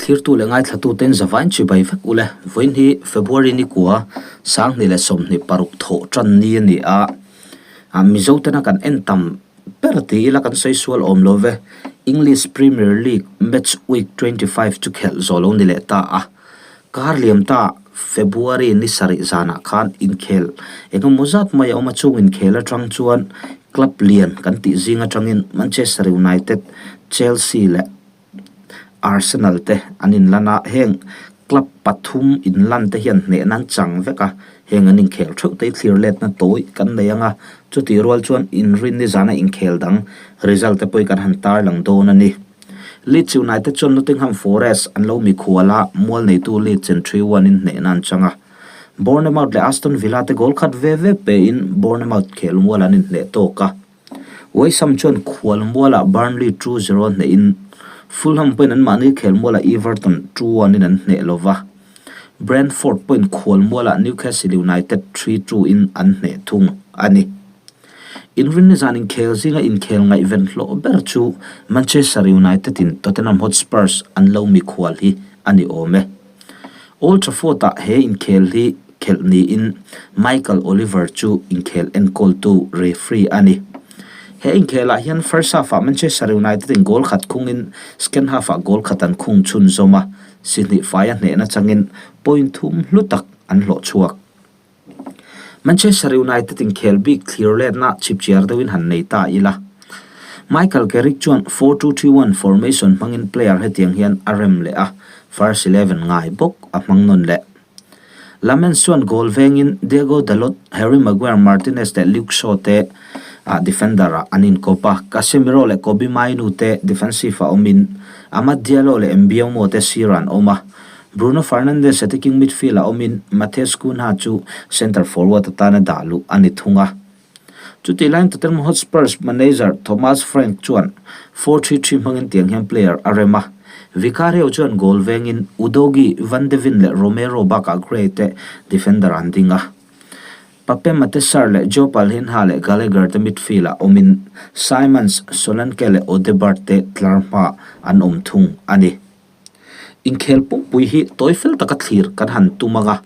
Thlirtu leh ngaithlatuten zavain chibai vek ule. Vawiin hi February ni kua 2026 thawh tan ni a ni a. Mizo tena kan en tam ber ti ila kan sawi sual awm lo ve. English Premier League match week 25 chu khelh zawh lo ni leh ta a. Kar liam ta February ni sarih zanah khan inkhel engemaw zat mai a awm a, chung inkhel atang chuan club lian kan tih zing atangin Manchester United, Chelsea leh Arsenal te an inlan a, heng club pathum inlan te hian hnehna an chang vek a, heng an inkhel theuh te hi thlir letna tawi kan nei ang a, chutih rual chuan inrinni zana inkhel dang result te pawh hi kan han tarlang dawn a ni. Leeds United chuan Nottingham Forest an lo mikhual a, mual neitu Leeds in 3-1 in hnehna an chang a. Bournemouth leh Aston Villa te goal khat ve ve pein Bournemouth khel mual an inhneh tawk a. West Ham chuan khual mualah Burnley 2-0 hnehin Fulham pawhin anmahni khel mualah Everton 2-1 in an hneh lo va. Brentford pawhin khual mualah Newcastle United 3-2 in an hneh thung a ni. Inrinni zan inkhel zinga inkhel ngaihven hlawh ber chu Manchester United in Tottenham Hotspurs an lo mikhual hi a ni awm e. Old Trafford ah he inkhel hi khelh niin Michael Oliver chu inkhel enkawltu referee a ni. He inkhelah hian first half ah Manchester United in goal khat khungin second half ah goal khat an khung chhunzawm a, si hnih faia hnehna changin point thum hlu tak an hlawh chhuak. Manchester United inkhel bik thlir letna chipchiar deuhin han nei ta ila. Michael Carrick chuan 4-2-3-1 formation hmangin player hetiang hian a rem leh a, first eleven ngai bawk a hmang nawn leh. Lammens chuan goal vengin Diego Dalot, Harry Maguire, Martinez leh Luke Shaw te defender ah an inkawp a, Casemiro leh Kobbie Mainoo te defensive ah awmin Amad Diallo leh Mbeumo te sirah an awm a. Bruno Fernandes attacking midfield ah awmin Matheus Cunha chu centre forward atana dah luh a ni thung a. Chutih laiin Tottenham Hotspurs manager Thomas Frank chuan 4-3-3 hmangin tiang hian player a rem a. Vicario chuan goal vengin Udogie, Van de Ven leh Romero bakah Gray te defender an ding a. Pape Matesar leh Joe Palhinha leh Gallagher te midfield ah awmin Simons, Solanke leh Odebert te tlar hmaah an awm thung a ni. Inkhel pumpui hi tawi fel taka thlir kan han tum ang a,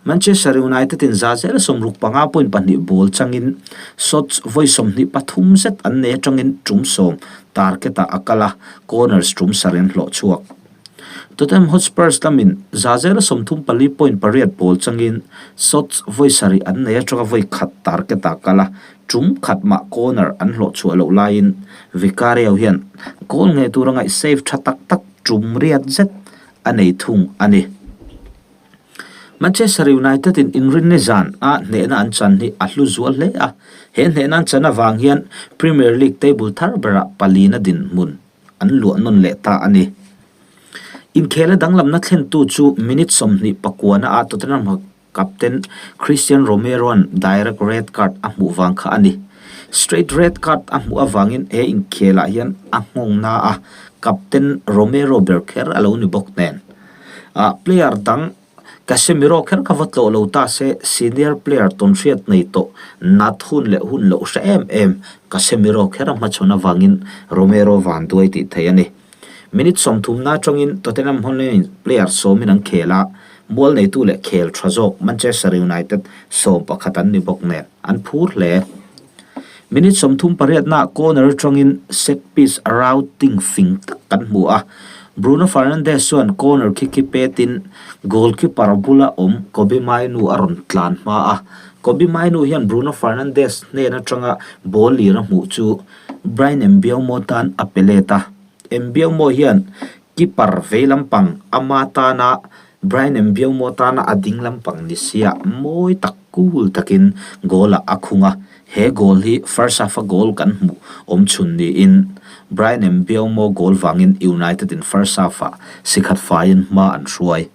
Manchester United in za zel 65.2 ball changin shots vawi 23 zet an nei atangin tum sawm target ah a kal a, corners tum sarin hlawh chhuak. Tottenham Hotspurs lamin za zel 34.8 ball changin shots vawi sarih an nei atanga vawi khat target ah a kal a, Tum khat mah corner an hlawh chhuah loh laiin Vicario hian goal ngei tura ngaih save tha tak tak tum riat zet a nei thung a ni. Manchester United in inrinni zan a hnehna an chan hi a hlu zual hle a, he hnehna an chan avang hian Premier League table thar berah palina dinhmun an luah nawn leh ta a ni. Inkhela danglamna thlentu chu minute 29 ah Tottenham Captain Cristian Romero-a'n direct red card a hmuh vang kha a ni. Straight red card a hmuh avangin he inkhelah hian a nghawng na a, captain Romero ber kher a lo ni bawk nen. Ah player dang Casemiro kher kha va tlawh lo ta se senior player tawnhriat nei tawh nat hun leh hun loh hre em em Casemiro kher a hmachhawn avangin Romero van duai tih theih a ni. Minute 30 atangin Tottenham Hotspur player sawmin an khel a, mual neitu leh khel tha zawk Manchester United 11 an ni bawk nen an phur hle. Minute 38 corner atangin set piece routing fing tak kan hmu a, Bruno Fernandes chuan corner khi khi petin goalkeeper bula awm Kobbie Mainoo a rawn tlan hma a, Kobbie Mainoo hian Bruno Fernandes hnen atanga ball lir a hmuh chu Bryan Mbeumo tan a pe let a, Mbeumo hian keeper vei lampang ama tana Bryan Mbeumo tana a ding lampang ni sia mawi tak cool takin goal ah a khung a, he goal hi first half a goal kan hmuh awm chhun niin Bryan Mbeumo goal vangin United in first half ah sikhat faiin hma an hruai.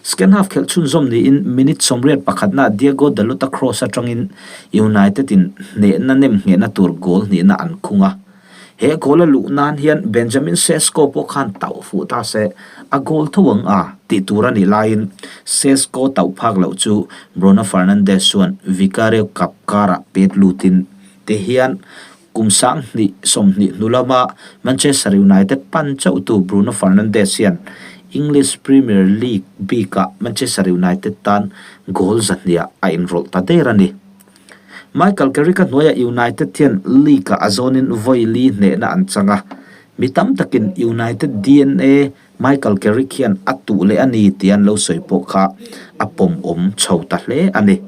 Second half khelh chhunzawm niin minute 81 ah Diego Dalot-a cross atangin United in hnehna nem nghehna tur goal hnihna an khung a. He goal a luh nan hian Benjamin Sesko pawh khan tauh fuh ta se a goal tho ang a tih tur a nih laiin Sesko tauh phak loh chu Bruno Fernandes chuan Vicario Cup karah pet lutin ti hian kum 2020 hnu lama Manchester United pan chauhtu Bruno Fernandes hian English Premier League bikah Manchester United tan goal zahniah a inrawlh ta der a ni. Michael Carrick-a hnuaiah United hian league-ah a zawnin vawi li hnehna an chang a, mi tam takin United dna Michael Carrick hian a tuh leh a ni tih an lo sawi pawh kha a pawmawm chho ta hle a ni.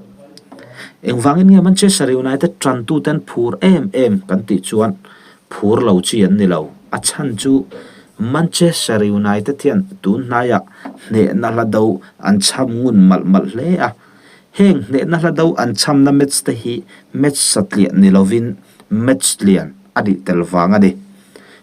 Engvangin nge Manchester United tantuten phur em em kan tih chuan phur lo chi an ni lo. A chhan chu Manchester United hian tun hnaiah hnehna hla do an chham ngun malh malh hle a. Heng hnehna hla do an chhamna match te hi match satliah ni lovin match lian a nih tel vang a ni.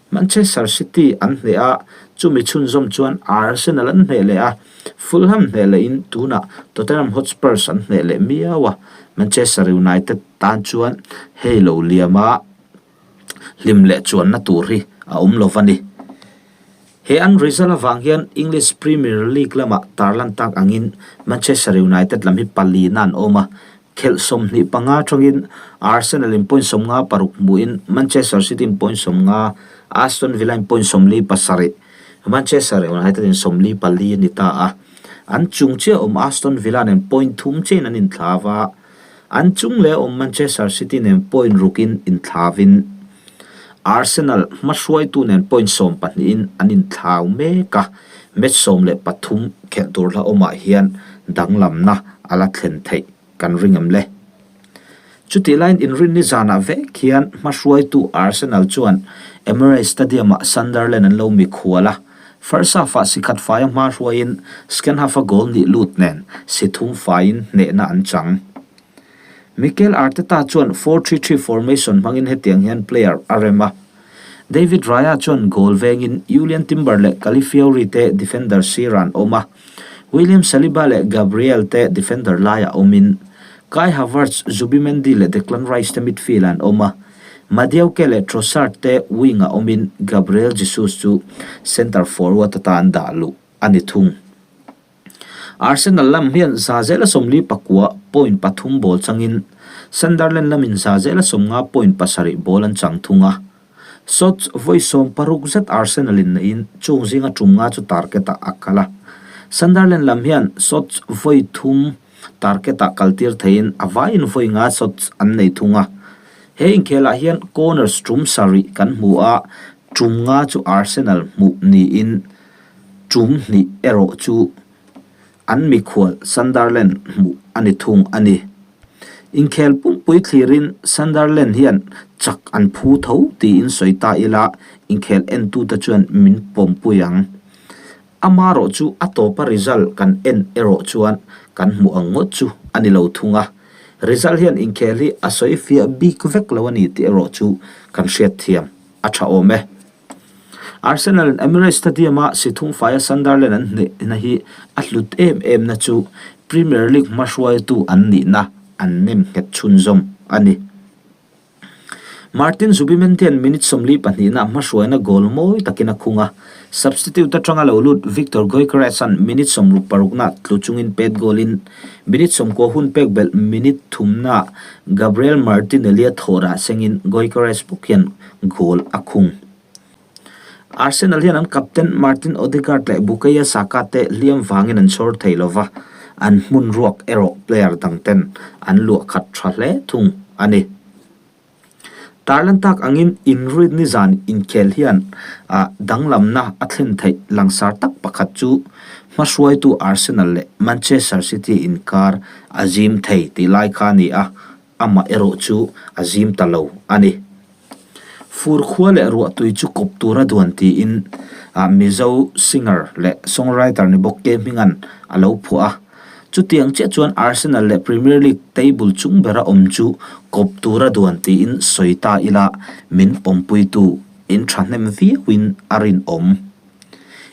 Manchester City an hneh a, chumi chhunzawm chuan Arsenal an hneh leh a, Fulham hneh lehin tunah Tottenham Hotspurs an hneh leh miau a, Manchester United tan chuan hei lo liama hlim leh chuanna tur hi a awm lo va ni. He an result avang hian English Premier League lamah tarlan tak angin Manchester United lam hi palina an awm a, khelh 25 atangin Arsenal in point 56 hmuhin Manchester City in point 50, Aston Villa in point 47, Manchester United in 44 a ni ta a. An chung chiah awm Aston Villa nen point thum chiahin an inthlav a. An chung leh awm Manchester City nen point rukin inthlavin Arsenal hmahruaitu nen point sawmpahnihin an inthlau mek a, match 13 khelh tur hla awmah hian danglamna a la thlen theih kan ring em le? Chutih laiin inrinni zanah vek hian hmahruaitu Arsenal chuan Emirates Stadium-ah Sunderland an lo mikhual a, First half-ah si khat faia hma hruaiin second half-a goal nih lut nen si thum faiin hnehna an chang. Mikel Arteta chuan 4-3-3 formation hmangin hetiang hian player a rem a. David Raya chuan goal vengin Julian Timber leh Calafiori te defender sirah an awm a, William Saliba leh Gabriel te defender laiah awmin Kai Havertz, Zubimendi leh Declan Rice te midfield-ah an awm a. Madueke leh Trossard te wing-ah awmin Gabriel Jesus chu centre forward atan dah luh a ni thung. Arsenal lam hian za zela 49 point pathum ball changin Sunderland lamin za zela 50 point pasarih ball an chang thung a. Shots vawi 16 zet Arsenal in neihin chung zinga tum nga chu target-ah a kal a. Sunderland lam hian shots vawi thum target-ah kaltir theihin a vaiin vawi nga shots an nei thung a. He inkhelah hian corners tum sarih kan hmu a, tum nga chu Arsenal hmuh niin tum hnih erawh chu an mikhual Sunderland hmuh a ni thung a ni. Inkhel pumpui thlirin Sunderland hian chak an phu tho tiin sawi ta ila inkhel entute chuan min pawmpui ang. Amarawh chu a tawpa result kan en erawh chuan kan hmuh ang ngawt chu a ni lo thung a. Result hian inkhel hi a sawi fiah bik vek lo a ni tih erawh chu kan hriatthiam a tha awm e. Arsenal in Emirates Stadium-a si thungfaia Sunderland an hnehna hi a hlut em em na chu Premier League hmahruaitu an nihna an nem nghet chhunzawm a ni. Martin Zubimendian minute 42 na hmahruaina goal mawi takin a khung a, substitute atanga lo lut Viktor Gyökeres-a'n minute 66 na tlu chungin pet goal-in minute 90 hun pek belh minute thumna Gabriel Martinelli-a thawhrah sengin Gyökeres bawk hian goal a khung. Arsenal hian an captain Martin Odegaard leh Bukayo Saka te hliam vangin an chhawr thei lova, an hmun ruak erawh player dangten an luah khat tha hle thung a ni. Tarlan tak angin inruit nizan inkhel hian danglamna a thlen theih langsar tak pakhat chu hmahruaitu Arsenal leh Manchester City inkar a zim thei tih lai kha a ni a, amah erawh chu a zim ta lo a ni. Fur khua leh ruahtui chu kawp tura duan tiin Mizo singer leh songwriter ni bawk K Hminga'n a lo phuah a. Chutiang chiah chuan Arsenal leh Premier League table chung bera awm chu kawp tura duan tiin sawi ta ila min pawmpuitu in thahnem viauin a rinawm.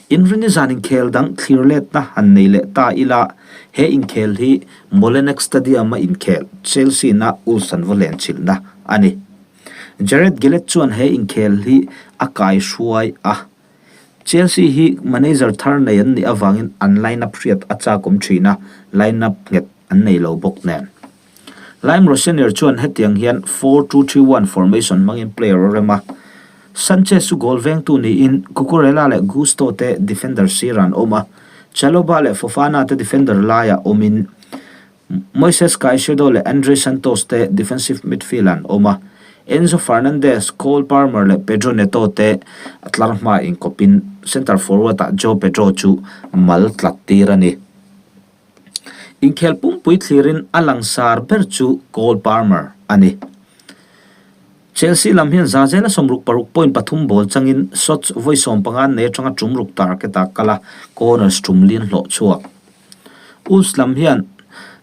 Inrini zan inkhel dang thlir letna han nei leh ta ila he inkhel hi Molineux Stadium-a inkhel Chelsea-na Ulsan va lenchilhna a ni. Jarred Gillett chuan he inkhel hi a kaihruai a. Chelsea hi manager thar nei an nih avangin an line-up hriat a chakawm thin a, line-up nghet an nei lo bawk nen. Lime Rosenior chuan hetiang hian 4-2-3-1 formation hmangin player a rem a. Sanchez chu goal vengtu niin Cucurella leh Gusto te defender sirah an awm a, Chalobah leh Fofana te defender laiah awmin Moises Caicedo leh Andre Santos te defensive midfield ah an awm a, Enzo Fernandez, Cole Palmer leh Pedro Neto te tlar hma inkawpin centre forward ah Joao Pedro chu mal tlat tir a ni. Inkhel pumpui thlirin a langsar ber chu Cole Palmer a ni. Chelsea lam hian za zela 66 point pathum ball changin shots vawi 15 nei atanga tum ruk target ah kal a, corners tum lian hlawh chhuak. Wolves lam hian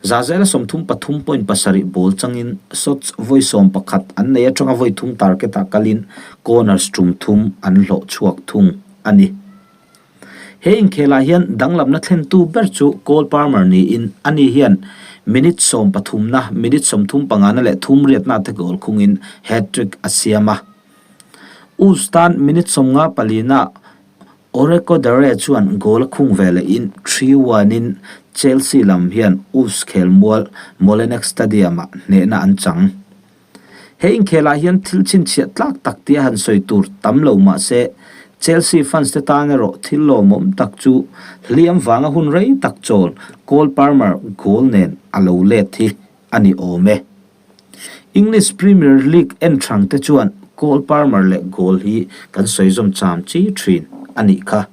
za zela 33 point pasarih ball changin shots vawi 11 an nei atanga vawi thum target ah kalin corners tum thum an hlawh chhuak thung a ni. He inkhelah hian danglamna thlentu ber chu Cole Palmer niin ani hian minute sawmpathumna, minute sawmthum pangana leh thum riatna te goal khungin hat-trick a siam a. Wolves tan minute sawmnga palina Orekodare chuan goal a khung ve lehin 3-1 in Chelsea lam hian Wolves khelmual Molineux Stadium-ah hnehna an chang. He inkhelah hian thil chhinchhiah tlak tak tia han sawi tur tam lo mah se, Chelsea fans te tan erawh thil lawmawm tak chu hliam vanga hun rei tak chawl Cole Palmer goal nen a lo let hi a ni awm e. English Premier League en thang te chuan Cole Palmer leh goal hi kan sawi zawm cham chi thin a nih kha.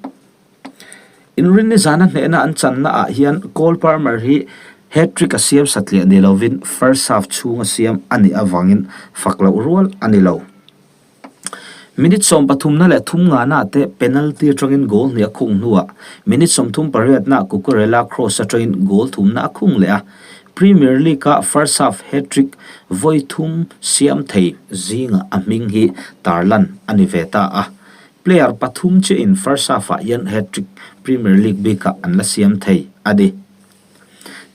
Inrinni zana hnehna an channa ah hian Cole Palmer hi hat-trick a siam satliah ni lovin first half chhunga siam a nih avangin fak loh rual a ni lo. Minute sawmpathumna leh thum ngana te penalty atangin goal hnih a khung hnuah minute sawmthum pariatna Cucurella cross atangin goal thumna a khung leh a, Premier League-a first half hat-trick vawi thum siam thei zingah a hming hi tarlan a ni ve ta a. Player pathum chiahin first half-ah hian hat-trick Premier League bikah an la siam thei a ni.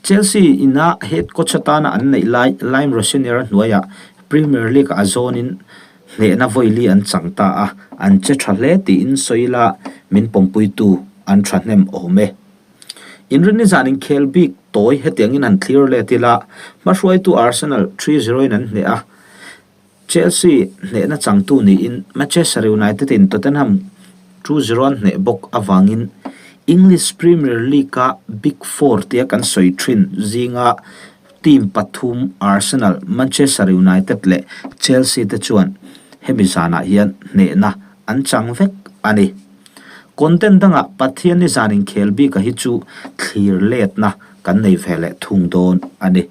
Chelsea ina head coach atana an neih lai Liam Rosenior-a hnuaiah Premier League-ah a zawnin hnehna vawili an chang ta a, an che tha hle tiin sawi ila min pawmpuitu an thahnem awm e. Inrinni zan inkhel bik tawi hetiangin han thlir let ila, hmahruaitu Arsenal 3-0 in an hneh a, Chelsea hnehna changtu niin Manchester United in Tottenham 2-0 an hneh bawk avangin English Premier League-a Big Four tia kan sawi thin zinga team pathum Arsenal, Manchester United leh Chelsea te chuan hemi zanah hian hnehna an chang vek a ni. Content dangah Pathianni zan inkhel bika hi chu thlir letna kan nei ve leh thung dawn a ni.